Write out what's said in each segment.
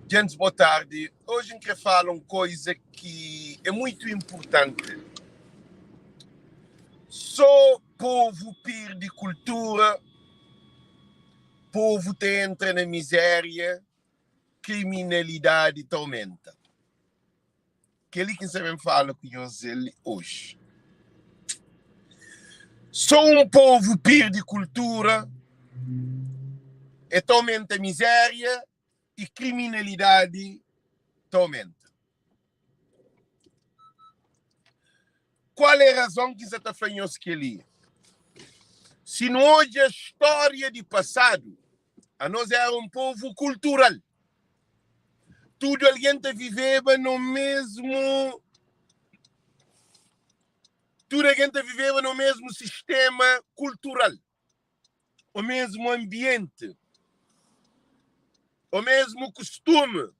Djentis bo tardi. Oji N kre fala un koiza ki é muitu inpurtanti. So povu pirdi kultura, povu ta entra na mizéria, kriminalidadi ta aumenta. Kel-li ki N sta ben fala ku nhos el oji. So un povu pirdi kultura, e ta aumenta mizéria i kriminalidadi ta aumenta. Kual é razon ki N sa ta fla nhos kel-li? Si nu odja stória di pasadu, anos éra un povu kultural. Tudu algen ta viveba no mesmu tudu algen ta viveba no mesmu sistema kultural, o mesmu anbienti, o mesmu kustume,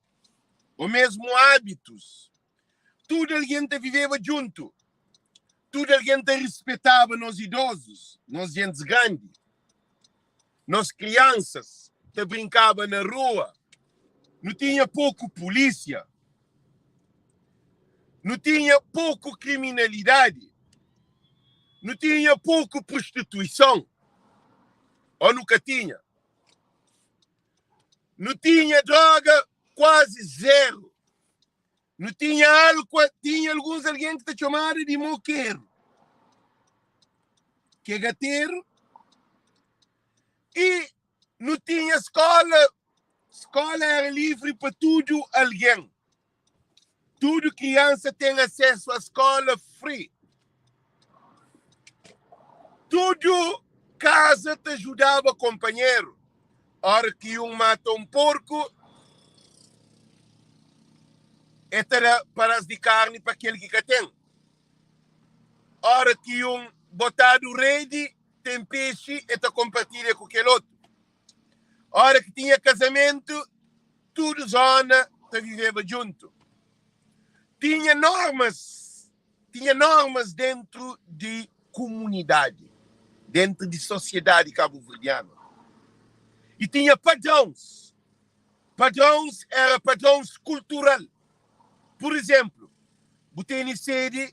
o mesmu ábitus. Tudu algen ta viveba djuntu. Tudu algen ta rispetaba nos idozus, nos gentis grandi. Nos kriansas ta brinkaba na rua. Nu tinha poku pulísia. Nu tinha poku kriminalidadi. Nu tinha poku prostituison. Ô nu ka tinha? Nu tinha droga kuazi zeru. Nu tinha alkua, tinha alguns algen ki ta txomadu di mokeru, ki é gateru, i nu tinha skóla, skóla éra livri pa tudu algen, tudu kriansa ten asesu a skóla free. Tudu kaza ta judaba konpanheru. Óra ki un mata un porku, el ta da padas di karni pa kel ki ka ten. Óra ki un botadu redi, ten pexi, el ta konpartilha ku kel otu. Óra ki tinha kazamentu, tudu zóna ta viveba djuntu. Tinha normas Tinha normas dentru di kumunidadi, dentru di sosiedadi kabuverdianu. I tinha padrons. Padrons era padrons kultural. Pur izenplu, bu tene sedi,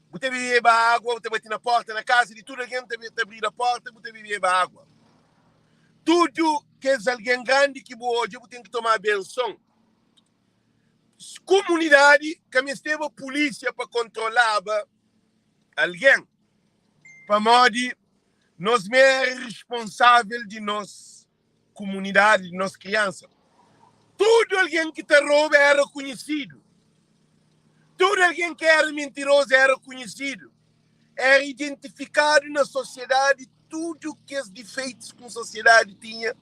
bu ta bebeba agua, bu ta bati na porta na kaza di tudu algen, ta ta abrida porta, bu ta bebeba agua. Tudu kes algen grandi ki bu odja, bu ten ki toma benson. Kumunidadi ka mesteba pulísia pa kontrolaba algen, pamodi nos mê éra responsável di nos kumunidadi, di nos kriansa. Tudu algen ki ta roba éra konhisidu. Tudu algen ki éra mintirozu éra konhisidu. Éra identifikadu na sosiedadi tudu kes difeitus ki un sosiedadi tinha,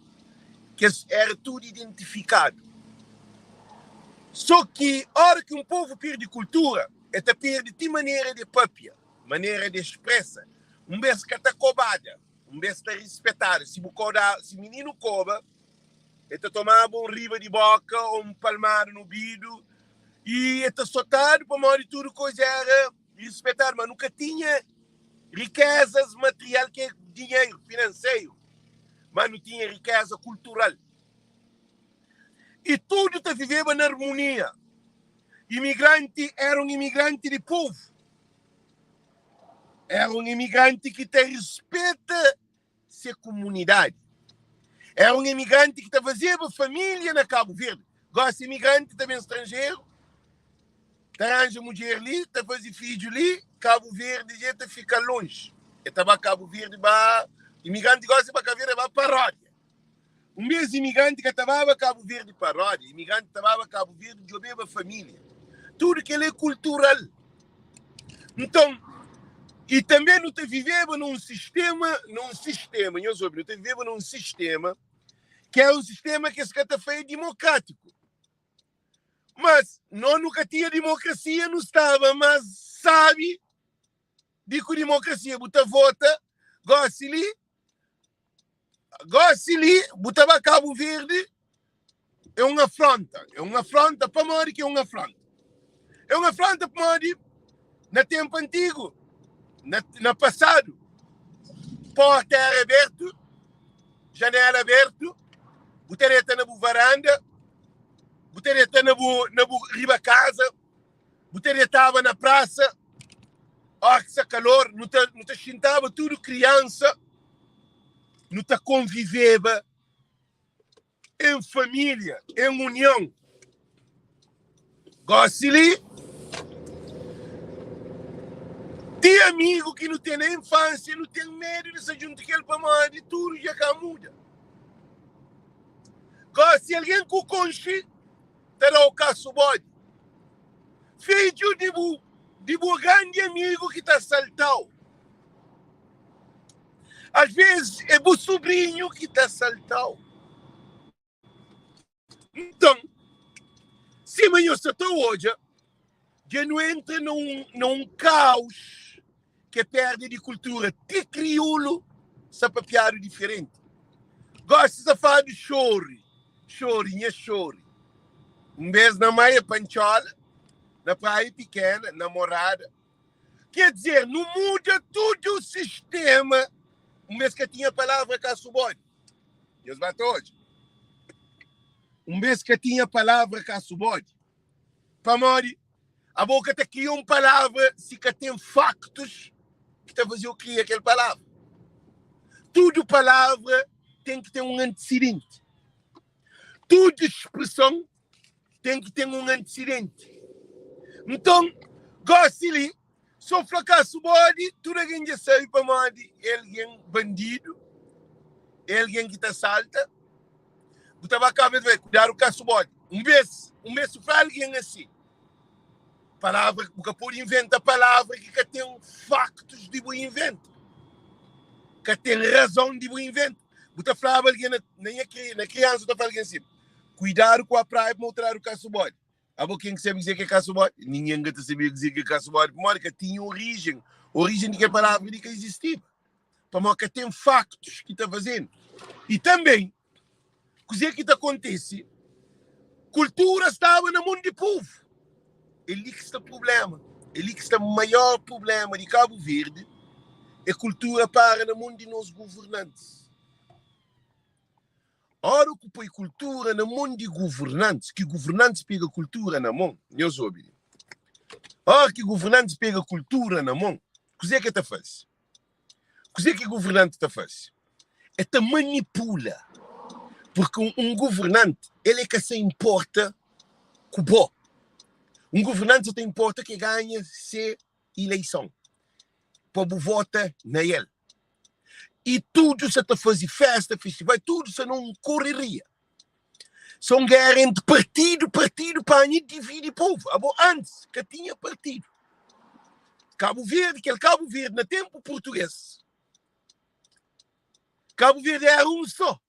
kes éra tudu identifikadu. So ki óra ki un povu perde kultura, el ta perde ti manera di papia, manera di expresa. Un bes ka ta kobada, un bes ta rispetada. Si bu koda, si mininu koba, el ta tomaba un riba di boka ô un palmada na obidu i el ta sotadu pamodi tudu koza éra rispetadu. Ma nu ka tinha rikezas material ki é dinheru, finanseru, ma nu tinha rikeza kultural. I tudu ta viveba na armonia. Imigranti éra un imigranti di povu, éra un imigranti ki ta rispeta se kumunidadi, éra un imigranti ki ta fazeba família na Kabu Verdi. Gósi imigranti ta ben stranjeru, ta ranja mudjer li, ta faze fidju li, Kabu Verdi dja ta fika lonji. E ta ba Kabu Verdi ba, imigranti gósi ba Kabu Verdi ba paródia. Un bes imigranti ka ta baba Kabu Verdi paródia, imigranti ta baba Kabu Verdi djobeba família. Tudu kel é kultural. Nton, i tanbe nu ta viveba na un sistema, na un sistema, nhos obi, nu ta viveba na un sistema ki era un sistema ki es ka ta fla é dimokrátiku. Mas no nu ka tinha dimokrasia, nu staba más sabi di ku dimokrasia. Bu ta vota gosi li, gosi li bu ta ba Kabu Verdi, é un afronta. É un afronta pamodi ki é un afronta? É un afronta pamodi na tenpu antigu, na, na pasadu, porta era abertu, janela abertu, bu ta deta na bu varanda. Bu ta deta na bu na bu riba kaza, bu ta detaba na prasa, óra ki sta kalor, nu ta nu ta xintaba tudu kriansa, nu ta konviveba en família, en union. Gósi li, ti amigu ki nu ten na infánsia, nu ten medu di sta djuntu ku el pamodi tudu dja ka muda. Gósi algen ku konxe ta da-u kasu bodi. Fidju di bu di bu grandi amigu ki ta salta-u. Asvês é bu subrinhu ki ta salta-u. Nton, sima nhos sta ta odja, dja nu entra na un na un kaus ki é perda di kultura. Ti kriolu sta papiadu diferenti. Gosi sta fladu xori, xori, nha xori. Un bês na Maia Pantxola, na Praia Pikena, na Morada. Quer dizer, nu muda tudu sistema. Un bês ka tinha palavra kasu bodi. Nhos ba ta odja. Un bês ka tinha palavra kasu bodi. Pamodi abo ka ta kria un palavra si ka ten faktus ki ta faze-u kria kel palavra. Tudu palavra ten ki ten un antisidenti. Tudu spreson ten ki ten un antisidenti. Nton, gósi li, so fla kasu bodi, tudu algen dja sabe pamodi é algen bandidu, é algen ki ta salta. Bu ta ba kaba, el ta fla, kudadu kasu bodi. Un bês, un bês su fla algen asi, palavra, bu ka pode inventa palavra ki ka ten faktus di bu inventa, ka ten razon di bu inventa. Bu ta flaba algen na, na nha na kriansa, bu ta fla algen si, Kuidadu ku a praia pamodi tradu kasu bodi. Abo ken ki sabe kuzê ki é kasu bodi? Ningen ka ta sabia kuzê ki é kasu bodi pamodi ka tinha orijen. Orijen di kel palavra li ka izistiba. Pamodi ka ten faktus ki ta fazenu. I tanben, kuzê ki ta kontise? Kultura staba na mon di povu. É li ki sta prubléma. É li ki sta maior prubléma di Kabu Verdi, é kultura para na mon di nos governantis. Ora ku poi kultura na mon di guvernantis, ki guvernantis pega kultura na mon, nhos obi li. Ora ki guvernantis pega kultura na mon, kuzê ki el ta faze? Kuzê ki guvernanti ta faze? El ta manipula. Purki un, un guvernanti, el é ka sa inporta ku bo. Un guvernanti sa ta inporta ki el ganha se ileison, pa bu vota na el. I tudu sa ta faze festa, festival, tudu sa na un korreria. Sa un géra entri partidu, partidu panha dividi povu. Abo antis ka tinha partidu. Kabu Verdi, kel Kabu Verdi na tenpu purtugês, Kabu Verdi era un só.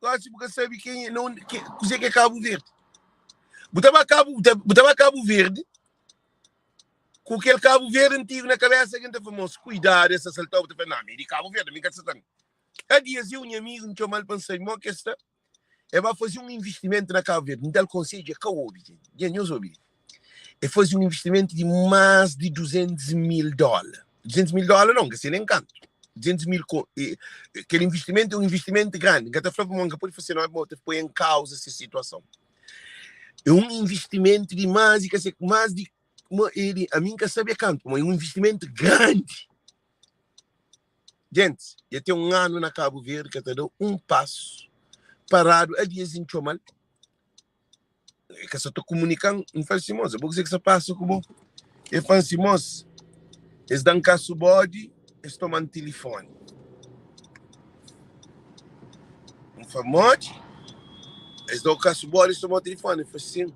Gosi bu ka sabe kenha, na undi, ke, kuzê ki é Kabu Verdi. Bu ta ba Kabu, bu ta, bu ta ba Kabu Verdi ku kel Kabu Verdi antigu na kabesa, algen ta fla, mos, kuidadu, es ta saltau. Bu ta fla, na, mi é di Kabu Verdi, mi ka ta saltan. Há dias eu, nha amigu, N txoma-l pa N sabe mo ki es sta. El ba faze un investimentu na Kabu Verdi. N da-l konsedju, el ka obi. Dja nhos obi. El faze un investimentu di más di 200 mil dóla. 200 mil dóla não, ka sei nem kantu. 200 mil, kel investimentu é un investimentu grandi. N ka ta fla pamodi N ka pode fla se nómi pamodi ta poi en kauza se situason. É un investimentu di más di ka sei, más di, ele, ami N ka sabe kantu, pamodi é un investimentu grandi. Gentis, dja ten un anu na Kabu Verdi ka ta da un pasu paradu. A dias N txoma-l, el ka sa ta kumunika-m. N fla-l si, Mos, abo kuzê ki sa pasa ku bo? El fla-m si, Mos, es da-m kasu bodi, es toma-m tilifoni. N fla, Modi? Es da-u kasu bodi, es toma-u tilifoni? El fla, Sin,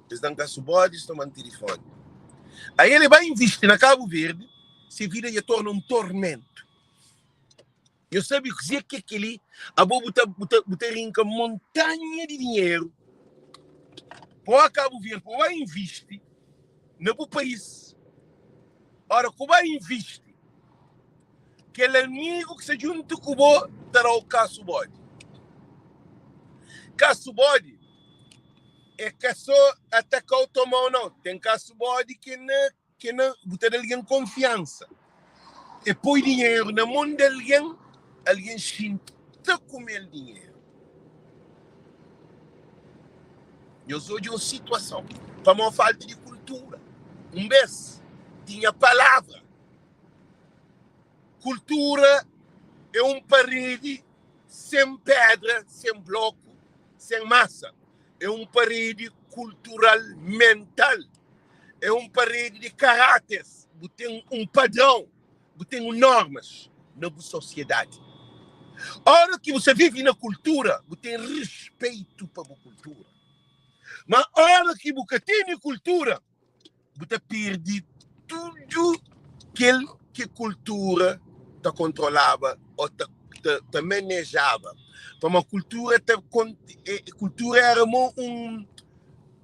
es da-m kasu bodi, es toma-m tilifoni. Aí el bai invisti na Kabu Verdi. Se vida dja torna un tormentu. Nhos sabe kuzê ki é kel-li? Abo bu ta, bu ta, bu ta rinka montanha di dinheru pa ba Kabu Verdi, pa ba invisti na bu país. Ora ku ba invisti, kel amigu ki sta djuntu ku bo ta da-u kasu bodi. Kasu bodi é ka sô ataka-u, toma-u, nau. Ten kasu bodi ki na Ke na bu ta da algen konfiansa. E poi dinheru na mon di algen, algen xinti ta kume-l dinheru. Nhos odja un situason pamodi falta di kultura. Un bês tinha palavra. Kultura é un paredi sen pedra, sen bloku, sen masa. É un paredi kultural mental. É un paredi di karáteres. Bu ten un padrão, bu ten un normas na bu sosiedadi. Ora ki bu sta vive na kultura, bu ten respeito pa bu kultura. Ma ora ki bu ka tene kultura, bu ta perde tudu kel ki kultura ta kontrolaba ô ta, ta, ta manejaba. Pamodi kultura ta kultura era mo un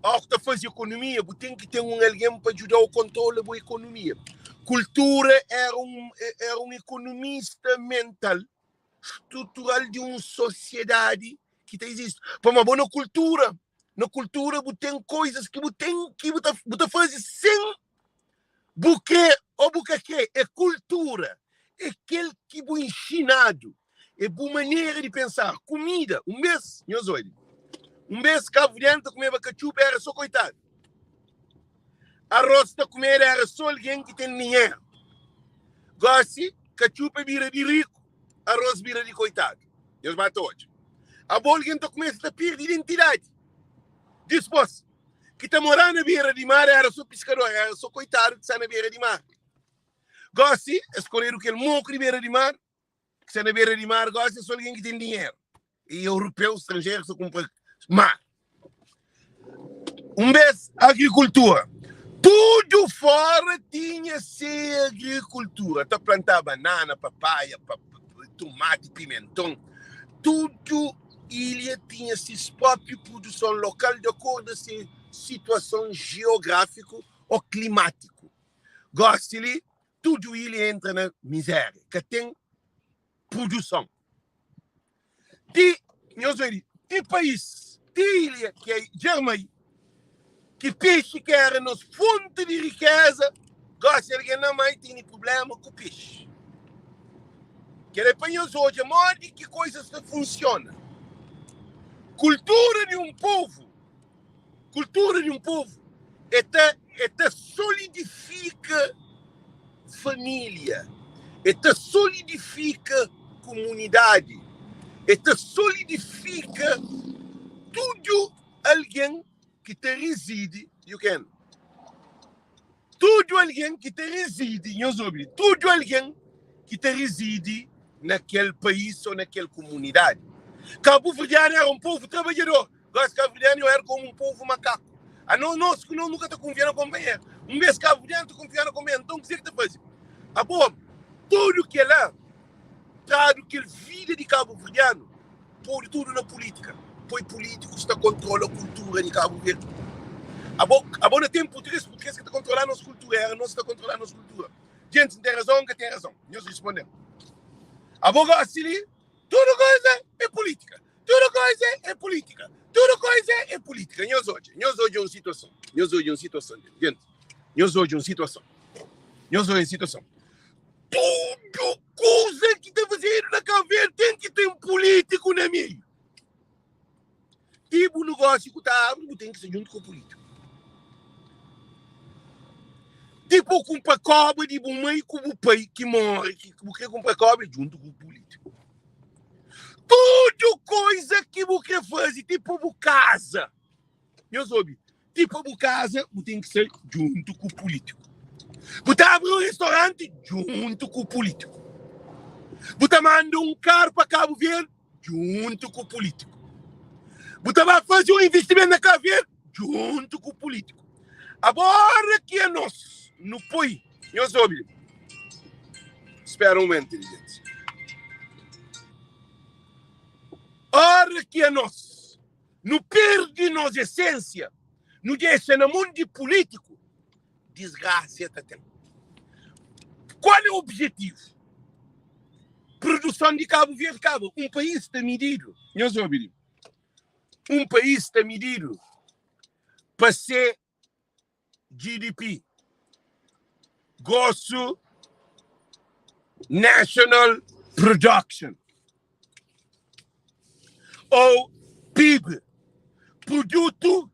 ó ku ta faze ekonomia, bu ten ki ten un algen pa djuda-u kontrola bu ekonomia. Kultura era un, era un ekonomista mental strutural di un sosiedadi ki ta izisti. Pamodi bo na kultura, na kultura bu ten koizas ki bu ten ki bu ta, bu ta faze sen bu kre ô bu ka kre. É kultura, é kel ki bu inxinadu, é bu manera di pensar. Kumida, un bês, nhos odja, un bês kabuverdianu ta kumeba katxupa éra sô koitadu. Arroz ta kumedu éra sô algen ki ten dinheru. Gósi, katxupa bira di riku, arroz bira di koitadu. Nhos ba ta odja. Abo algen ta kumesa ta perde identidadi. Dispôs, ki ta morá na bera di mar éra sô piskador, éra sô koitadu ki sta na bera di mar. Gósi, es koredu kel moku di bera di mar, ki sta na bera di mar, gósi é sô algen ki ten dinheru. E europeu, stranjeru ki sta kunpra mar. Un bês, agrikultura. Tudu fóra tinha se agrikultura. Ta plantaba banana, papaia, tumati, pimenton. Tudu ilha tinha ses própi produson lokal di akordu se situason jeográfiku ô klimátiku. Gósi li, tudu ilha entra na mizéria. Ka ten produson. Ti, nhos obi, ti país, ti ilha ki é Djermai, ki pexi ki era nos fonti di rikeza, gosi algen na mai tene prublema ku pexi. Kel é pa nhos odja modi ki koizas ta funsiona. Kultura di un povu, kultura di un povu é ta é ta solidifika família, é ta solidifika kumunidadi, é ta solidifika tudu algen ki ta rizidi, you can, tudu algen ki ta rizidi, nhos obi, tudu algen ki ta rizidi na kel país ô na kel kumunidadi. Kabuverdianu éra un povu trabadjador. Gósi kabuverdianu éra komu un povu makaku. Anos, nos ku nos nu ka ta kunfia na kunpanheru. Un bês kabuverdianu ta kunfia na kunpanheru, nton kuzê ki ta faze? Abo, tudu kel-la tradu kel vida di kabuverdianu, podu tudu na pulítika. Poi pulítikus ta kontrola kultura di Kabu Verdi. Abo, abo na ten purtugês, purtugês ka ta kontrola nos kultura, éra nos ki ta kontrola nos kultura. Gentis, N ten razon o N ka ten razon? Nhos responde-m. Abo gosi li, tudu koza é pulítika, tudu koza é pulítika, tudu koza é pulítika. Nhos odja, nhos odja un situason, nhos odja un situason, gentis, nhos odja un situason, nhos odja un situason. Tudu kuza ki ta fazedu na Kabu Verdi ten ki ten pulítiku na meiu. Ti bu negósiu ku ta abri, bu ten ki sta djuntu ku pulítiku. Ti pa bu kunpra kóba di bu mai ku bu pai ki móre, ki bu kre kunpra kóba, é djuntu ku pulítiku. Tudu koza ki bu kre faze, ti pa bu kaza, nhos obi, Ti pa bu kaza bu ten ki sta djuntu ku pulítiku. Bu ta abri un ristoranti djuntu ku pulítiku. Bu ta manda un karu pa Kabu Verdi djuntu ku pulítiku. Bu ta ba faze un investimentu na Kabu Verdi djuntu ku pulítiku. Agora ki anos nu poi, nhos obi, spera un momentu li, gente. Ora ki anos Nu perde nos esênsia, nu dexa na mon di pulítiku, disgrasia ta ten. Kual é objetivu? Produson di Kabu Verdi kaba. Un país ta mididu, nhos obi li, un país ta mididu pa se GDP, Grosso National Production, ou PIB, Produto.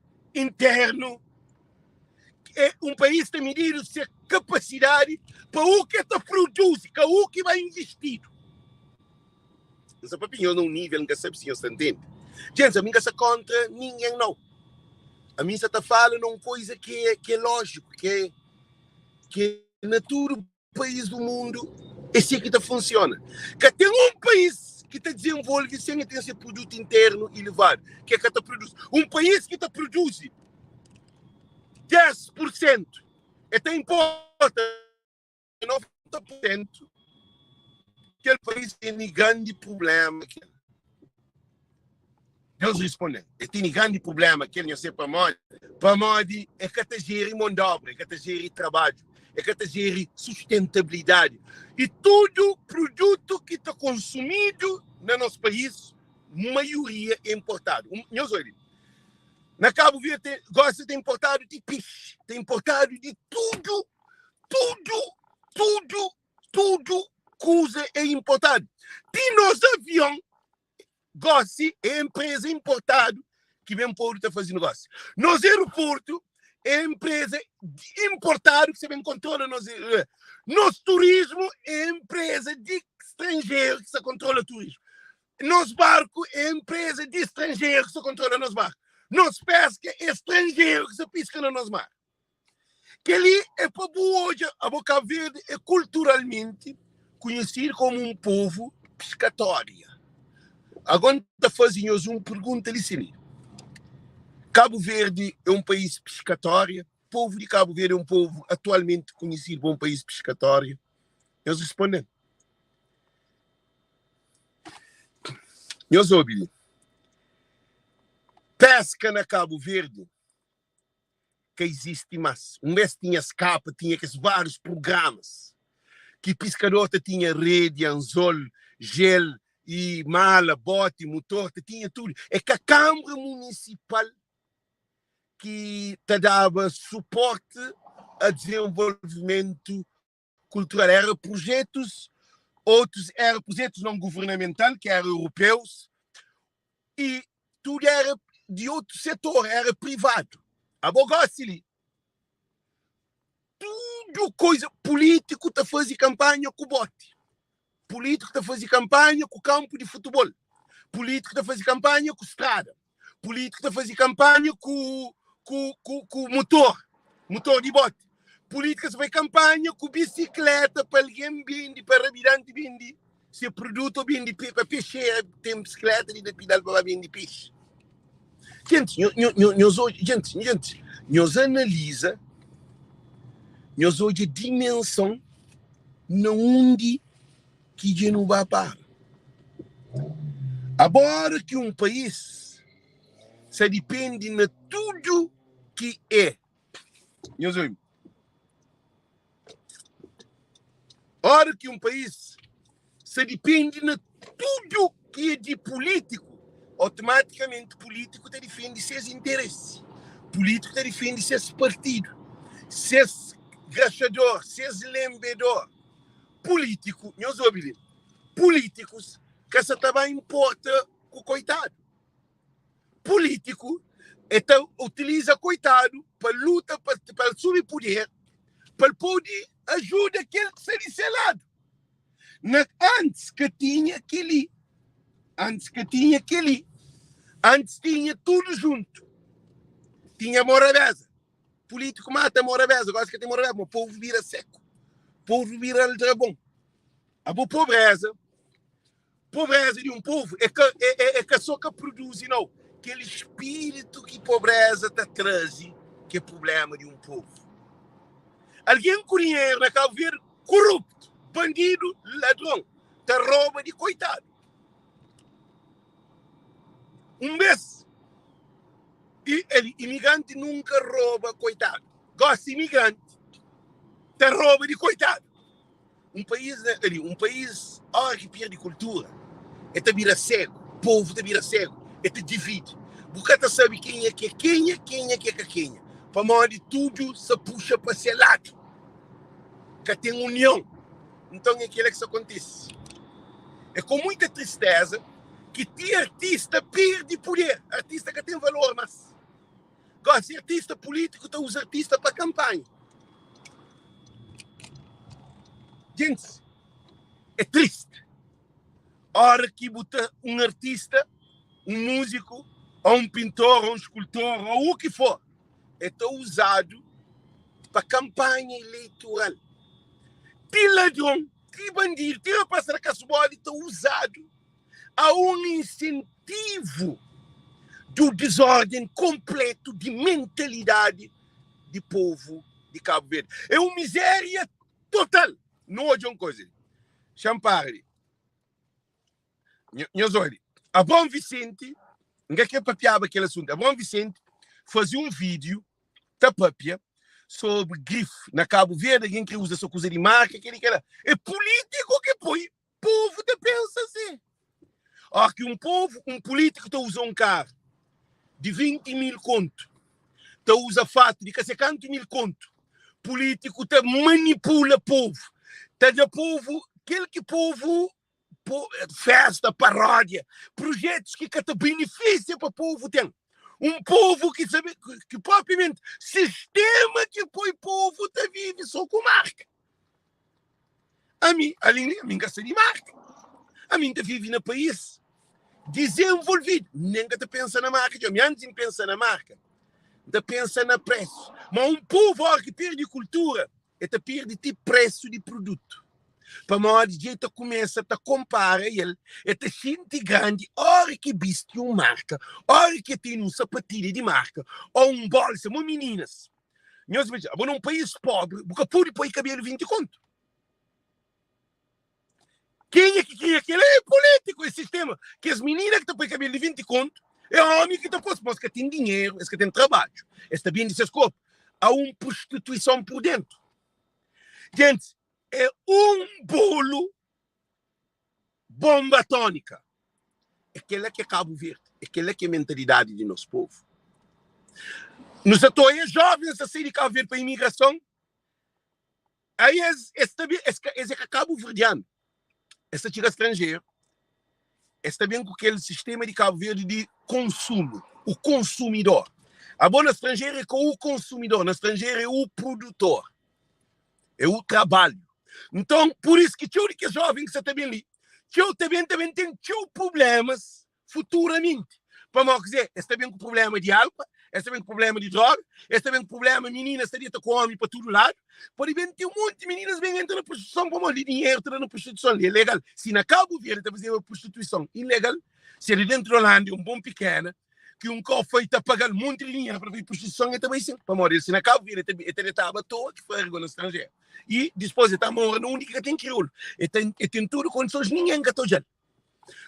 País ta mididu se kapasidadi pa u ke ta produzi, ka u ki ba invistidu. N sa papia nhos na un nível, N ka sabe si nhos ta ntende. Djents, ami N ka sa kontra ningen nau. Ami N sa ta fala na un koiza ki é, ki é lójiku, ki é, ki é na tudu país do mundu é si ki ta funsiona. Ka ten un país ki ta dizenvolve sen el ten se produtu internu ilevadu, ki el ka ta produzi. Un país ki ta produzi 10 pur sentu, el ta inporta 90 pur sentu, kel país tene grandi prubléma. Kel. Deus responde-l, El tene grandi prubléma kel, nha se pamodi? Pamodi el ka ta jeri mon d'obra, el ka ta jeri trabadju, el ka ta jeri sustentabilidadi. I tudu produtu ki ta konsumidu na nos país, maioria é inportadu. Nhos obi, na Kabu Verdi gosi ta inportadu di pixi, ta inportadu di tudu, tudu, tudu, tudu kuza é inportadu. Ti nos avion Gósi é enpreza inportadu ki ben podu ta faze negósiu. Nos aeroportu é enpreza inportadu ki sa ben kontrola nos. Nos turismu é enpreza di stranjeru ki sa kontrola turismu. Nos barku é enpreza di stranjeru ki sa kontrola nos barku. Nos peska é stranjeru ki sa piska na nos mar. Kel-li é pa bu odja abo Kabu Verdi é kulturalmenti kunhesidu komu un povu piskatória. Agora N ta faze nhos un pergunta li si li. Kabu Verdi é un país piskatória? Povu di Kabu Verdi é un povu atualmenti kunhesidu pa un país piskatória? Nhos responde-m. Nhos obi li. Peska na Kabu Verdi ka izisti más. Un bês tinha skapa, tinha kes várius prugramas ki piskador ta tinha redi, anzol, jel i mala, boti, mutor, ta tinha tudu. É ka kanbra munisipal ki ta daba suporti a dizenvolvimentu kultural. Éra prujetus, otus éra prujetus non guvernamental, ki éra europeus, i tudu éra di otu setor, éra privadu. Abo gósi li, tudu koiza, pulítiku ta faze kanpanha ku boti, pulítiku ta faze kanpanha ku kanpu di futibol, pulítiku ta faze kanpanha ku strada, Pulítiku ta faze kanpanha ku ku ku ku mutor, mutor di boti. Pulítika ta faze kanpanha ku bisikleta pa algen bende, pa rabidanti bende se produtu ô bende pe pa pexera ten bisikleta di da pidal pa ba bende pexi. Jenti, nho nho nho nhos odja, jenti, jenti, nhos analiza, nhos odja dimenson na undi ki dja nu ba para. Abora ki un país sa dipende na tudu ki é. Nhos obi. Ora ki un país sa dipende na tudu ki é di pulítiku, otomatikamenti pulítiku ta difende ses interesi, pulítiku ta difende ses partidu, ses graxador, ses lenbedor. Pulítiku, nhos obi li, pulítikus ka sa ta ba inporta ku koitadu. Pulítiku e ta utiliza koitadu pa luta pa pa el subi puder, pa el pode ajuda kel ki sta di se ladu. Na antis ka tinha kel-li, antis ka tinha kel-li, antis tinha tudu juntu, tinha morabeza. Pulítiku mata morabeza, gosi ka ten morabeza, ma povu bira seku, povu bira aldrabon. Abo pobreza, pobreza di un povu é ka, é, é, é ka só ka produzi nau, kel spiritu ki pobreza ta traze ki é problema di un povu. Algen ku dinheru na Kabu Verdi, koruptu, bandidu, ladron, ta roba di koitadu. Un bes, i el imigranti nunka roba koitadu. Gosi imigranti ta roba di koitadu. Un país na ali, un país ora ki pirdi kultura, e ta bira segu, povu ta bira segu, e ta dividi. Bu ka ta sabi kenha ki é kenha, kenha ki é ka kenha, pamodi tudu sa puxa pa se ladu. Ka ten union. Nton é kela ki sa kontise. É ku muita tristeza ki ti artista perde puder. Artista ka ten valor mas. Gosi artista, pulitiku ta uza artista pa kanpanha. Gentis, é triste ora ki bu ta un artista, un múziku, ou un pintor, ou un skultor, ou u ki for, é ta uzadu pa kanpanha eleitoral. Ti ladron, ti bandidu, ti rapaz ta da kasubódi ta uzadu a un insentivu du dizórden konplétu di mentalidadi di povu di Kabu Verdi. É un mizéria total! Nu odja un koza li. Xa-m para li. Nhos odja. Abraão Vicente, N ka kre papiaba kel asuntu. Abraão Vicente faze un vídiu ta papia sobri grife na Kabu Verdi, algen kre uza so kuza di marka, kel-li, kel-la. É pulítiku ki poi povu ta pensa si. Óra ki un povu, un pulítiku ta uza un karu di 20 mil kontu, ta uza fatu di ka se kantu mil kontu, pulítiku ta manipula povu, ta da povu kel ki povu festa, paródia, projetus ki ka ta benefisia pa povu ten. Un povu ki sabe ki propriamente sistema ki poi povu ta vive so ku marka. Ami, alin li, ami N ka sta di marka. Ami N ta vive na país dizenvolvidu. Nen N ka ta pensa na marka dja. Ami antis di N pensa na marka, N ta pensa na presu. Ma un povu óra ki perde kultura, el ta perde ti presu di produtu. Pamodi dja el ta kumesa ta konpara el, el ta xinti grandi óra ki bisti un marka, óra ki el tene un sapatilha di marka ô un bolsa. Mo mininas, Nhos imajina, abo na un país pobri, bu ka pode poi kabelu 20 kontu. Kenha ki kria kel é polítiku, é sistema. Kes minina ki ta poi kabelu di 20 kontu, é omi ki ta pôs, pôs ka ten dinheru, es ka ten trabadju, es ta bende ses korpu. Há un prostituison por dentu. Gente, é un bolo Bomba atómika. É kel-la ki é Kabu Verdi. É kel-la ki é mentalidadi di nos povu. Nu sa ta oia jovens ta sai di Kabu Verdi pa imigrason, aí es, es ta ben, es ka, es é ka kabuverdianu. Es ta txiga stranjeru, es ta ben ku kel sistema di Kabu Verdi di konsumu, o konsumidor. Abo na stranjeru é ka o konsumidor, na stranjeru é o produtor. É o trabalhu. Nton, pur isu ki txeu di kes jóven ki sta ta ben li, txeu ta ben ta ben ten txeu prublémas futuramenti. Pamodi kuzê? Es ta ben ku prubléma di álkua, es ta ben ku prubléma di dróga, es ta ben ku prubléma mininas ta deta ku ómi pa tudu ladu. Pode ben ten monti mininas ben entra na prostituison pamodi li dinheru ta da na prostituison, li é legal. Si na Kabu Verdi ta fazeba prostituison ilegal, si é di dentu di Holanda é un bon pikena, ki un kau foi ta paga-l monti di dinheru pa faze prostituison, el ta bai sin. Pamodi el si na Kabu Verdi, el ta detaba atoa ki fari na stranjeru. I dispos el ta mora na undi ki ka ten kriolu. El ten, el ten tudu kondisons, ningen ka ta odja-l.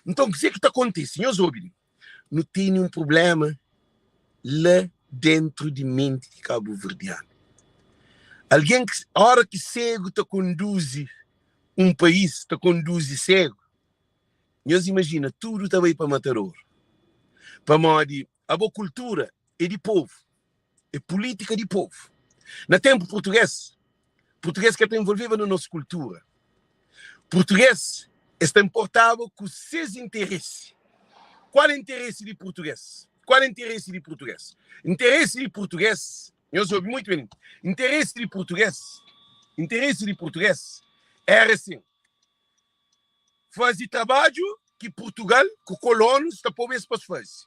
Nton, kuzê ki ta kontise? Nhos obi li, nu tene un prubléma la dentru di menti di kabuverdianu. Algen ki, óra ki segu ta konduzi un país, ta konduzi segu, Nhos imajina, tudu ta bai pa matadoru. Pamodi abo kultura é di povu, é pulítika di povu. Na ténpu purtugês, purtugês ka ta envolveba na nos kultura. Purtugês, es ta inportaba ku ses interesi. Kual é interesi di purtugês? Kual é interesi di purtugês? Interesi di purtugês, nhos obi muitu ben, interesi di purtugês, interesi di purtugês éra asin, Faze trabadju ki Purtugal ku kolonus ta poba es pa es faze.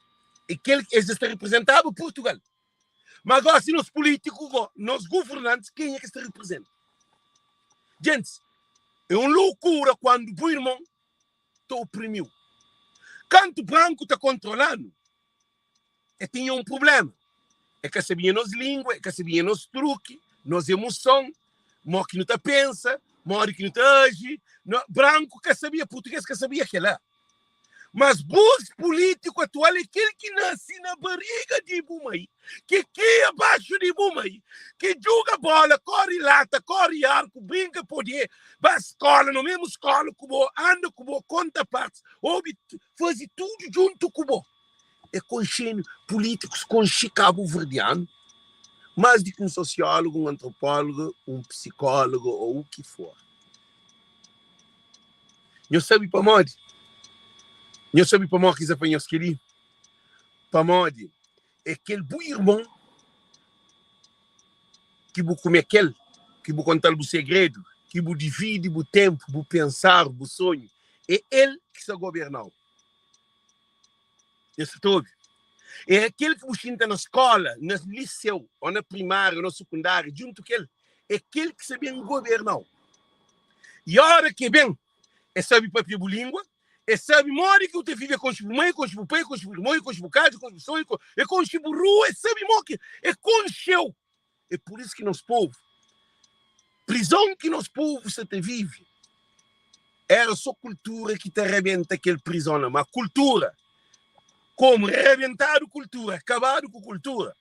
E kel es es ta riprizentaba Purtugal. Ma gosi nos pulitiku go, nos guvernantis kenha ki es ta riprizenta? Gentis, e un loukura kuandu bu irmon ta oprimiu. Kantu branku ta kontrola-nu, e tinha un prublema. E ka sabia nos lingua, e ka sabia nos truki, nos emoson, mo ki nu ta pensa, modi ki nu ta aji. No, branku ka sabia, purtugês ka sabia kela. Mas bus pulítiku atual é kel ki nase na bariga di bu mai, ki kria baxu di bu mai, ki djuga bola, kori lata, kori arku, brinka podê, ba skola, no mesmu skola ku bo, anda ku bo, konta partis, obi, faze tudu djuntu ku bo. É konxe-nu, pulítikus konxe kabuverdianu más di ki un sosiólogu, un antropólogu, un psikólogu ô u ki for. Nhos sabe pamodi? Nhos sabe pamodi ki N sta fla nhos kel-li? Pamodi é kel bu irmon ki bu kume kel, ki bu konta-l bu segredu. ki bu dividi bu ténpu, bu pensar, bu sonhu, é el ki sta goberna-u. Nhos sta ta obi? É kel ki bu xinta na skóla, na liseu, ô na primáriu, ô na sukundáriu, djuntu ku el, é kel ki sta ben goberna-u. I óra ki e ben, e sabe papia bu língua, e sabe modi ki bu ta vive, e konxe bu mai, e konxe bu pai, e konxe bu irmon, e konxe bu kaza, e konxe bu sonhu, e konxe bu rua, e sabe modi ki e konxe-u. É pur isu ki nos povu, prizon ki nos povu sa ta vive, éra sô kultura ki ta rabenta kel prizon la. Má kultura, komu rabentadu kultura, kabadu ku kultura,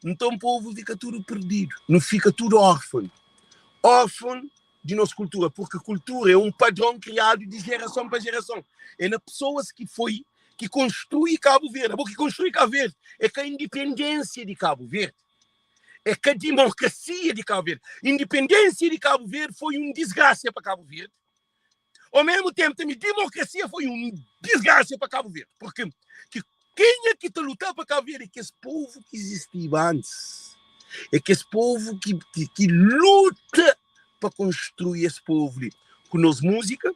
nton povu fika tudu perdidu, nu fika tudu órfon, órfon di nos kultura, purki kultura é un padron kriadu di jerason pa jerason, é na pesoas ki foi ki konstrui Kabu Verdi, abo ki konstrui Kabu Verdi, é ka indipendênsia di Kabu Verdi, é ka dimokrasia di Kabu Verdi. Indipendênsia di Kabu Verdi foi un disgrasia pa Kabu Verdi, ao mesmu tenpu tanbe dimokrasia foi un disgrasia pa Kabu Verdi, purki ki kenha ki ta luta pa Kabu Verdi é kes povu ki izistiba antis, é kes povu ki ki luta pa konstrui es povu li, ku nos múzika,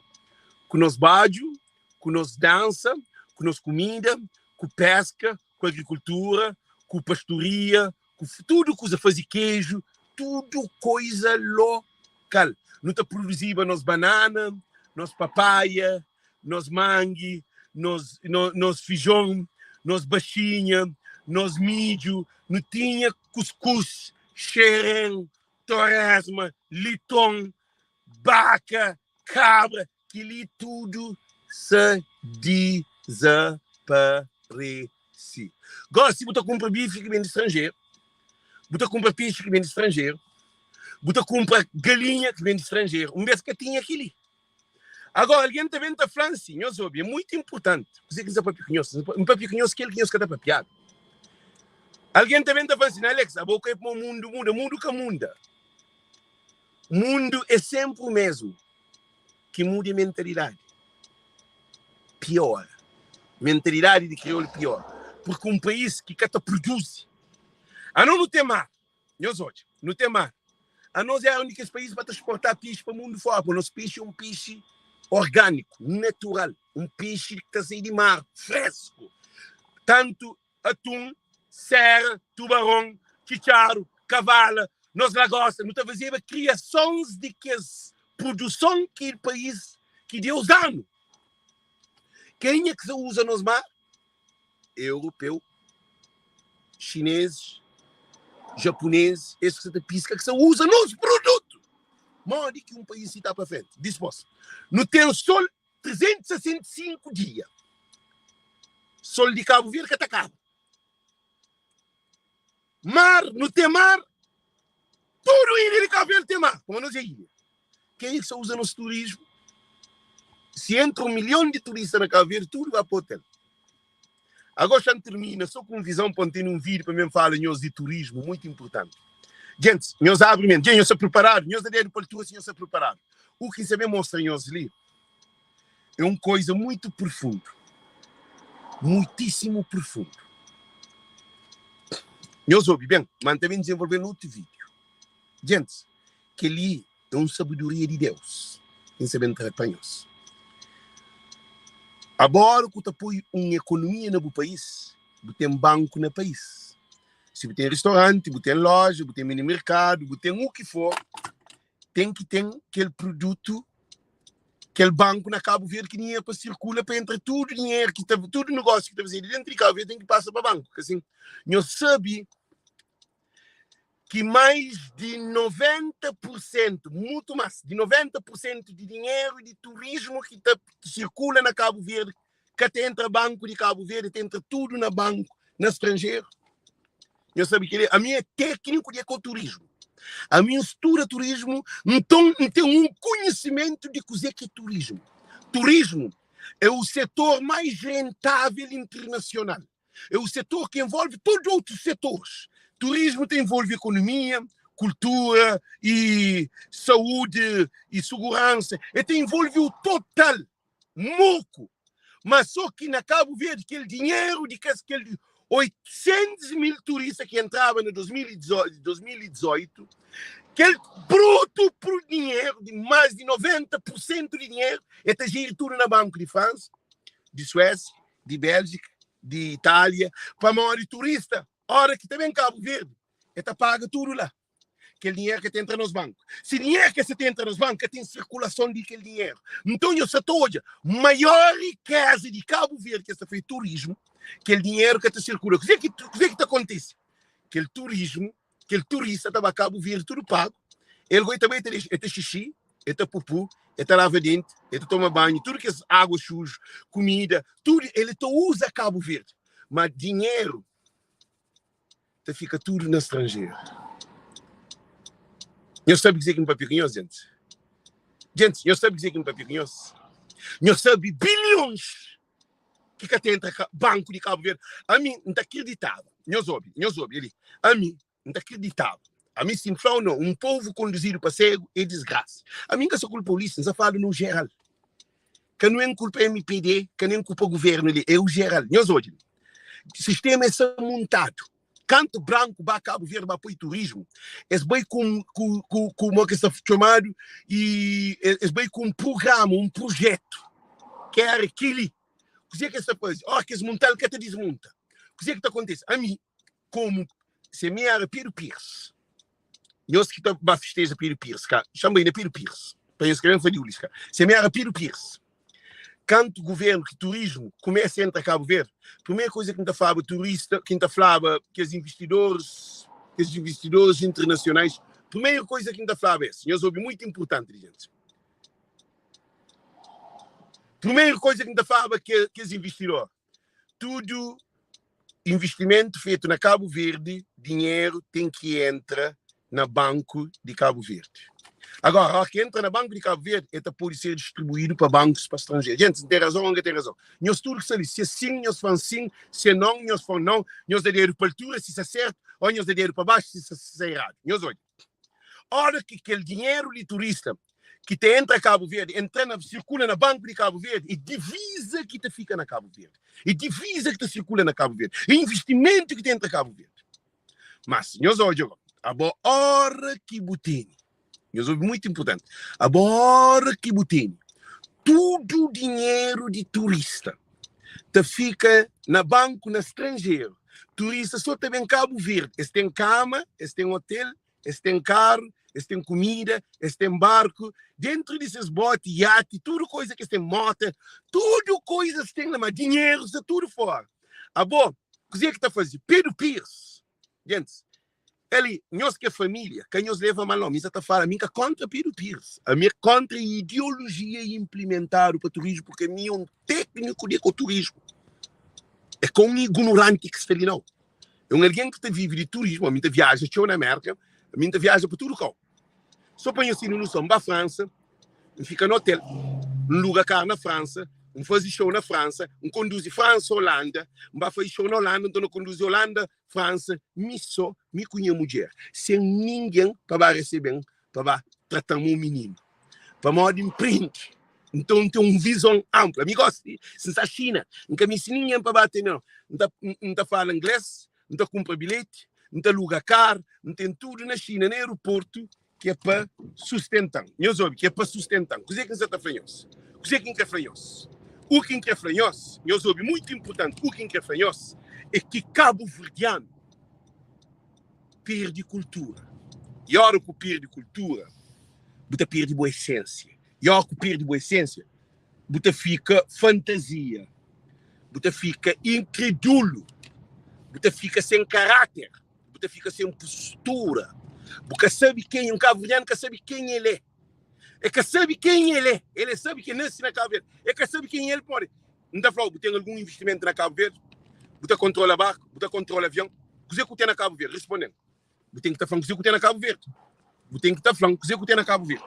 ku nos badju, ku nos dansa, ku nos kumida, ku peska, ku agrikultura, ku pastoria, ku tudu kuza, faze keju, tudu koiza lokal. Nu ta produziba nos banana, nos papaia, nos mangi, nos, nos fijon, nos baxinha, nos midju, nu tinha kuskus, xeren, toresma, liton, baka, kabra, Kel-li tudu sa dizaparese. Gósi bu ta kunpra bifi ki ben di stranjeru, bu ta kunpra pexi ki ben di stranjeru, bu ta kunpra galinha ki ben di stranjeru. Un bês ka tinha kel-li. Agora, algen ta ben ta fla-m si, Nhos obi, é mutu inportanti kuzê ki N sta papia ku nhos. N papia ku nhos kel ki nhos ka ta papiadu. Algen ta ben ta fla-m si, Alex, abo ka é pamodi mundu muda. Mundu ka munda. Mundu é sénpri u mésmu. Ki muda é mentalidadi. Piora. Mentalidadi di kriolu piora. Purki un país ki ka ta produzi. Anos nu ten mar. Nhos odja, nu ten mar. Anos éra un di kes país pa ta sportá pexi pa mundu fóra. Pabia nos pexi é un pexi orgániku, natural. Un pexi ki ta sai di mar, frésku. Tantu atun, sera, tubaron, txitxaru, kavala, nos lagosta, nu ta fazeba kriasons di kes produson ki país ki Deus da-nu. Kenha ki sa uza nos mar? Europeu, xinezis, japunezis, es ki sa ta piska ki sa uza nos produtu. Modi ki un país si ta pa frenti? Dispos, nu ten sol 365 dia. Sol di Kabu Verdi ka ta kaba. Mar, nu ten mar, tudu ilha di Kabu Verdi ten mar, pamodi nos é ilha. Kenha ki sa uza nos turismu? Si entra 1 milhon di turista na Kabu Verdi, tudu ba pa otel. Agora xa N termina so ku un vizon pa N tene un vídeo pa mi N fala nhos di turismu, muitu inpurtanti. Gentis, nhos abri menti. Dja nhos sta priparadu? Nhos da dedu pa altura si nhos sta priparadu. U ki N sta ben mostra nhos li é un koiza muitu profundu. Muitísimu profundu. Nhos obi ben, ma N ta ben dizenvolve na otu vídeo. Gentis, kel-li é un sabedoria di Deus ki N sta ben tra pa nhos. Abo óra ku ta poi un ekonomia na bu país, bu ten banku na país. Si bu ten ristoranti, bu ten loja, bu ten mini merkadu, bu ten u ki for, ten ki ten kel produtu, kel banku na Kabu Verdi ki dinheru pa sirkula, pa entra tudu dinheru ki ta, tudu negósiu ki ta fazedu dentru di Kabu Verdi ten ki pasa pa banku. Asin, nhos sabe ki mais di 90 pur sentu, mutu más, di 90 pur sentu di dinheru di turismu ki ta sirkula na Kabu Verdi ka ta entra banku di Kabu Verdi, ta entra tudu na banku na stranjeru. Nhos sabe kel-li? Ami é tékniku di ekoturismu. Ami N studa turismu, nton N ten un konhisimentu di kuzê ki é turismu. Turismu é u setor mais rentável internasional. É o setor que envolve todos os outros setores. Turismo ta envolve ekonomia, kultura e saúde e seguransa. E ta envolve o total, moku. Mas só ki na Kabu Verdi kel dinheru di kes kel 800 mil turista ki entraba na 2018, Kel brutu pru dinheru di más di 90 pur sentu di dinheru e ta jeri tudu na banku di Fransa, di Suésia, di Bélgika, di Itália, pamodi turista ora ki ta ben Kabu Verdi e ta paga tudu la. Kel dinheru ka ta entra nos banku. Si dinheru ka sa ta entra nos banku, ka ten sirkulason di kel dinheru. Nton nhos sa ta odja maior rikeza di Kabu Verdi ki es ta fla é turismu, kel dinheru ka ta sirkula. Kuzê ki kuzê ki ta kontise? Kel turismu, kel turista ta ba Kabu Verdi tudu pagu, el goi ta bai ta dexa, el ta xixi, el ta pupu, el ta lava denti, el ta toma banhu, tudu kes agua suju, kumida, tudu el ta uza Kabu Verdi. Ma dinheru ta fika tudu na stranjeru. Nhos sabe kuzê ki N papia ku nhos, gentis? Gentis, nhos sabe kuzê ki N papia ku nhos? Nhos sabe bilhons ki ka ta entra ka banku di Kabu Verdi. Ami, N ta kriditaba, nhos obi, nhos obi li, ami, N ta kriditaba, ami si N fla o no, un povu konduzidu pa segu é disgrasa. Ami N ka sa kulpa Ulisses, N sa fala no jeral. Ka nu en kulpa mpd, ka nen kulpa guvernu li, é o jeral. Nhos odja li, sistema é sa muntadu. Kantu branku ba Kabu Verdi ba poi turismu, es bai ku ku ku ku mo ke sa txomadu e es bai ku un prugrama, un prujetu ki era kili. Kuzê ki es ta faze? Óra ki es munta-l ka ta dismunta. Kuzê ki ta kontise? Ami, komu se mi era Pedro Pires, nhos ki ta ba festeja Pedro Pires, ka xa-m bai na Pedro Pires, pa nhos ka ben fadiu li, ka. Se mi era Pedro Pires, kantu guvernu ki turismu kumesa entra Kabu Verdi, primeru kuza ki N ta flaba turista, ki N ta flaba kes investidoris, kes investidoris internasionais, primeru kuza ki N ta flaba es, nhos obi muitu inpurtanti li jentis, primeru kuza ki N ta flaba kes investidor, tudu investimentu fetu na Kabu Verdi, dinheru ten ki entra na banku di Kabu Verdi. Agora, óra ki entra na banku di Kabu Verdi, el ta pode ser distribuídu pa bankus pa stranjeru. Gentis, N ten razon ô N ka ten razon? Nhos tudu ki sta li, si é sin, nhos fla-m sin, si é non, nhos fla-m non. Nhos da dedu pa altura si sta sertu, ô nhos da dedu pa baxu si sta eradu. Nhos odja. Ora ki kel dinheru di turista ki ta entra Kabu Verdi, entra na, sirkula na Banku di Kabu Verdi, é diviza ki ta fika na Kabu Verdi, é diviza ki ta sirkula na Kabu Verdi, é investimentu ki ta entra Kabu Verdi. Mas, nhos odja go, abo ora ki bu tene, nhos obi muitu inpurtanti, abo ora ki bu tene tudu dinheru di turista ta fika na banku na stranjeru, turista so ta ben Kabu Verdi, es ten kama, es ten otel, es ten karu, es ten kumida, es ten barku, dentru di ses boti, iati, tudu koiza ki es ten, mota, tudu koiza es ten la, ma dinheru sta tudu fora. Abo, kuzê ki ta faze? Pedro Pires, gentis, ali, nhos ki é família, ka nhos leva mal nau, mi sa ta fala, mi ka kontra Pedro Pires, ami é kontra ideolojia inplimentadu pa turismu, purki ami é un tékniku di ekoturismu, é ka un ignoranti ki sta li nau. É un algen ki ta vive di turismu. Ami N ta viaja txeu na Mérka, ami N ta viaja pa tudu kau. Sô pa nhos tene noson, N ba Fransa, N fika na otel, N luga karu na Fransa, N faze xou na Fransa, N konduzi Fransa, Olanda, N ba faze xou na Olanda, nton N konduzi Olanda, Fransa, mi sô, mi ku nha mudjer, sen ningen pa ba resebe-m, pa ba trata-m un mininu. Pamodi N prende, nton N ten un vizon anplu. Ami gosi, si N sta Xina, N ka meste ningen pa ba atende-m. N ta, N ta fala ingles, N ta kunpra bilheti, N ta luga karu, N ten tudu na Xina, na aeroportu, ki é pa sustenta-m. Nhos obi, ki é pa sustenta-m. Kuzê ki N sta ta fla nhos? Kuzê ki N krê fla nhos? U ki N krê fla nhos, nhos obi, muitu inpurtanti, u ki N krê fla nhos é ki kabuverdianu perde kultura. I ora ku perde kultura, bu ta perde bu esensia. I ora ku perde bu esensia, bu ta fika fantazia, bu ta fika inkredulu, bu ta fika sen karáter, bu ta fika sen postura. Bu ka sabe kenha, un kabuverdianu ka sabe kenha el é. El ka sabe kenha el é. El é sabe ki el nase na Kabu Verdi. El ka sabe kenha el pode. N ta fla-u, bu ten algun investimentu na Kabu Verdi? Bu ta kontrola barku? Bu ta kontrola avion? Kuzê ku ten na Kabu Verdi? Responde-m. Bu ten ki ta fla-m kuzê ku ten na Kabu Verdi. Bu ten ki ta fla-m kuzê ku ten na Kabu Verdi.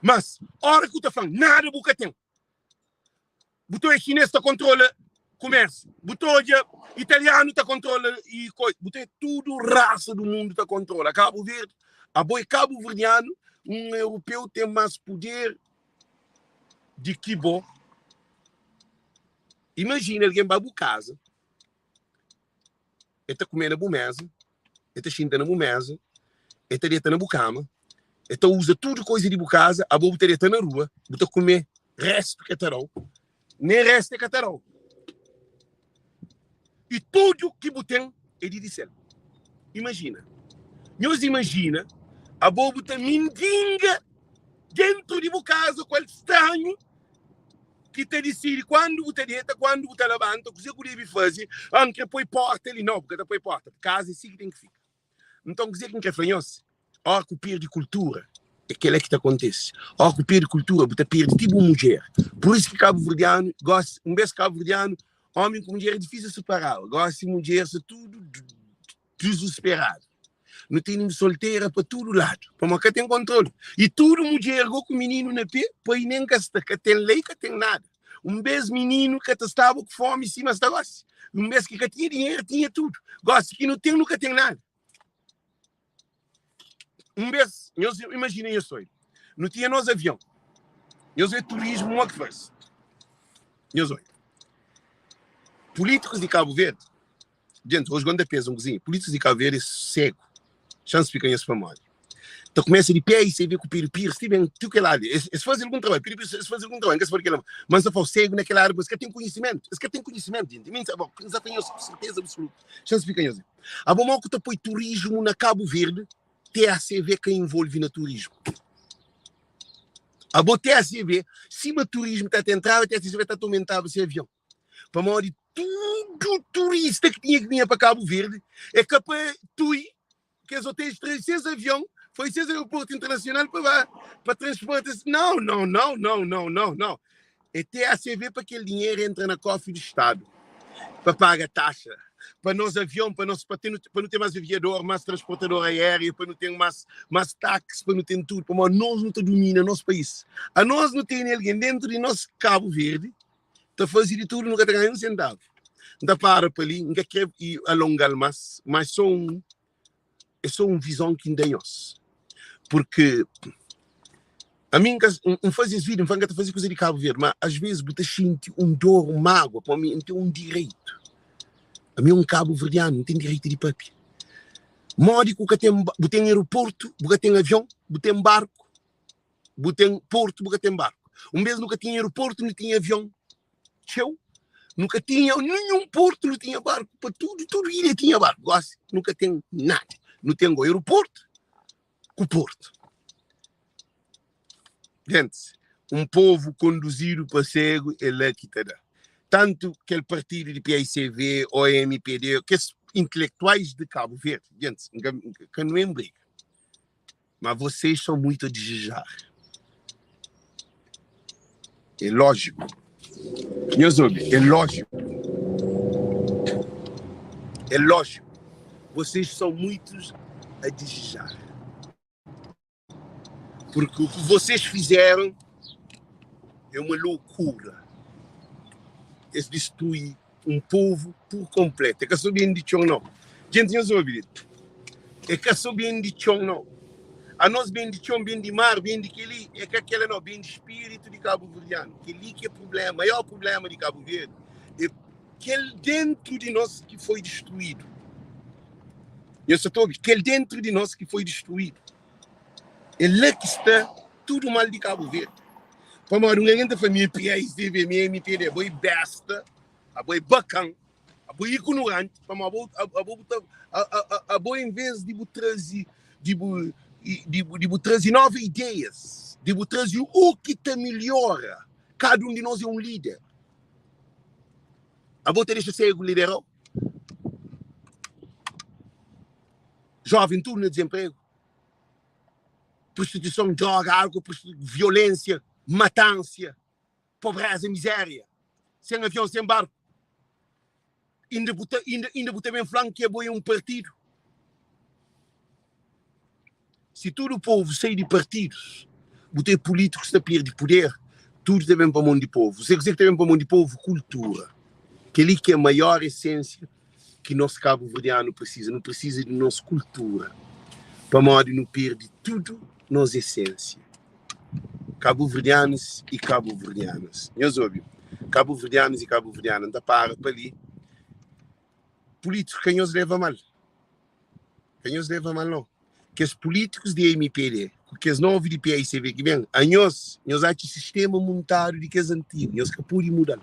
Mas, ora ki bu ta fla-m, nada bu ka ten. Bu ta odja xinês ta kontrola kumérsiu. Bu ta odja italianu ta kontrola i koisa. Bu ta odja tudu rasa du mundu ta kontrola Kabu Verdi. Abo é kabuverdianu, un europeu ten más puder di ki bo. Imajina algen ba bu kaza, el ta kume na bu meza, el ta xinta na bu meza, el ta deta na bu kama. E ta uza tudu koiza di bu kaza, abo bu ta deta na rua, bu ta kume restu ke ta dau, nen restu e ka ta dau. I tudu ki bu ten é di di sel. Imajina, nhos imajina abo bu ta mindinga dentru di bu kaza ku el stranhu ki ta disidi kuandu bu ta deta, kuandu bu ta labanta, kuze ku debe faze. Ah, N kre poi porta li. Nau, bu ka ta poi porta. Kaza é si ki ten ki fika. Nton, kuzê ki N krê fla nhos? Óras ki bu perde kultura, é kel-la ki ta kontise. Óras ki bu perde kultura, bu ta perde ti bu mudjer. Pur isu ki kabuverdianu, gósi, un bês kabuverdianu, ómi ku mudjer é difísil siparaba. Gósi mudjer sta tudu dizusperadu. Nu tene soltera pa tudu ladu, pamodi ka ten kontrolu. I tudu mudjer go ku mininu na pé, pai nen ka sta, ka ten lei, ka ten nada. Un bês mininu ka ta staba ku fómi sima sta gósi. Un bês ki ka tinha dinheru, tinha tudu. Gósi ki nu ten, nu ka ten nada. Un bês, nhos imajina nhos oi, nu tinha nos avion. Nhos oi turismu mo ki fase. Nhos oi. Pulítikus di Kabu Verdi, Gente, hoje quando pesa um cozinha, políticos de Cabo Verde é cego. Chance fica nesse pamodi. Ta começa de pé e você vê que o Piri Pires tem tu que lá ali. Eles fazem algum trabalho, Piri Pires eles fazem algum trabalho, não quer saber mas eu falo cego naquela área, porque tem conhecimento. Eles querem conhecimento, gente. Mim, bom, já tenho certeza absoluta. Chance fica nesse. A bom que tá põe turismo na Cabo Verde, TACV que envolve na turismo. A bom TACV, se o turismo tá a entrar, TACV tá aumentando esse avião. Pamodi tudu turista ki tinha ki binha pa Kabu Verdi é ka pa tui kes otéis traze ses avion, foi ses aeroportu internasional pa ba pa transporta. Nau, nau, nau, nau, nau, nau, nau. É TACV pa kel dinheru entra na kofri di Stadu pa paga taxa pa nos avion, pa nos pa ten pa nu ten más aviador, más transportador aériu, pa nu ten más más táxi, pa nu ten tudu, pamodi nos nu ta dumina nos país. Anos nu tene algen dentu di nos Kabu Verdi ta faze di tudu, nu ka ta ganha un sentavu. N ta para pa li, N ka kre alonga-l más, mas sô un, é sô un vizon ki N da nhos. Purki ami N ka, N faze es vida, N fla N ka ta faze kuza di Kabu Verdi, má asves bu ta xinti un dor, un mágua, pamodi mi N ten un direitu. Ami é un kabuverdianu, N ten direitu di papia. Modi ku ka ten, bu ten aeroportu, bu ka ten avion, bu ten barku, Bu ten portu, bu ka ten barku. Un bês nu ka tinha aeroportu, nu tinha avion txeu. Nu ka tinha ninhun portu, nu tinha barku pa tudu, tudu ilha tinha barku. Gósi nu ka ten nada. Nu ten gó aeroportu ku portu. Gentis, un povu konduzidu pa segu é la ki ta da. Tantu kel partidu di PICV, OMPD, kes intelektuais di Kabu Verdi, gentis, N ka, ka nu enbriga. Mas vocês são muito a desejar. É lógico. Nhos obi, é lógico. É lógico. Vocês são muitos a desejar. Porque o que vocês fizeram é uma loucura. Es destrui um povo por completo. É ka só ben di txon, não. Gente, nhos obi. É ka só ben di txon, não. A nós ben di txon, ben di mar, ben di keli, é ka kela não, ben di spiritu di kabuverdianu. Keli ki é problema, maior problema di Kabu Verdi é kel dentru di nós ki foi destruídu. Nhos sa ta obi? Kel dentru di nós ki foi destruídu. É la ki sta tudu mal di Kabu Verdi. Pamodi un algen ta fla mi é PICV, mi é MPD, abo é besta, abo é bakan, abo é ignorante, pamodi abo, abo bu ta, abo en vez di bu traze, di bu, di bu, di bu traze nova ideias, di bu traze u ki ta melhora, kada un di nos é un lider. Abo ta dexa segu liderau? Jovem tudu na desemprego. Prostituison, droga, álcool, violensia, matansia, pobreza, mizeria, sen avion, sen barku. Inda bu ta, inda, inda bu ta ben fla-m ki abo é un partidu? Si tudu povu sai di partidus, bu ten pulítikus ta perde puder, tudu ta ben pa mon di povu. Se kuzê ki ta ben pa mon di povu? Kultura. Kel-li ki é maior esensia ki nos kabuverdianu prisiza. Nu prisiza di nos kultura pamodi nu perde tudu nos esensia. Kabuverdianus i kabuverdianas, nhos obi, kabuverdianus i kabuverdianas, N ta para pa li. Pulítikus ka nhos leva mal, ka nhos leva mal nau. Kes pulítikus di MPD. Ku kes novu di paicv ki ben, anhos, nhos atxa sistema muntadu di kes antigu, nhos ka pudi muda-l.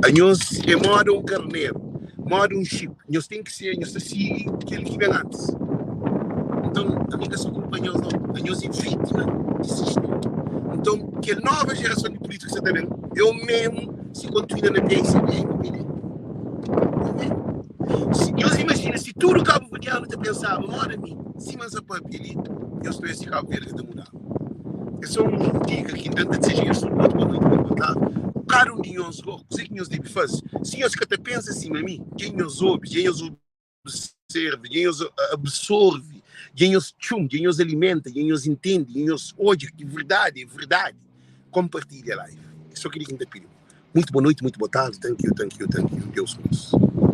Anhos é moda un karneru, moda un xip, nhos ten ki ser, nhos ta sigi kel ki ben antis. Nton, ami ka sta kulpa nhos nau, anhos é vítima di sistema. Nton, kel nova jerason di pulítiku ki sta ta ben, é o memu si kontinua na paicv y mpd. É o memu. Si, nhos imajina si tudu kabuverdianu ta pensaba moda mi, sima N sa papia li, nhos ta oja si Kabu Verdi ka ta mudaba. É só un dika ki N da, N ta diseja nhos tudu mutu boa noiti, mutu boa tardi. Kada un di nhos go, kuzê ki nhos debe faze? Si nhos ka ta pensa sima mi, dja nhos obi, dja nhos observa, dja nhos absorve, dja nhos txum, dja nhos alimenta, dja nhos intende, dja nhos odja ki verdadi é verdadi, konpartilha live. É só kel-li ki N ta pidi-bu. Muito boa noite, muito boa tarde. Thank you, thank you, thank you. Deus ku nhos.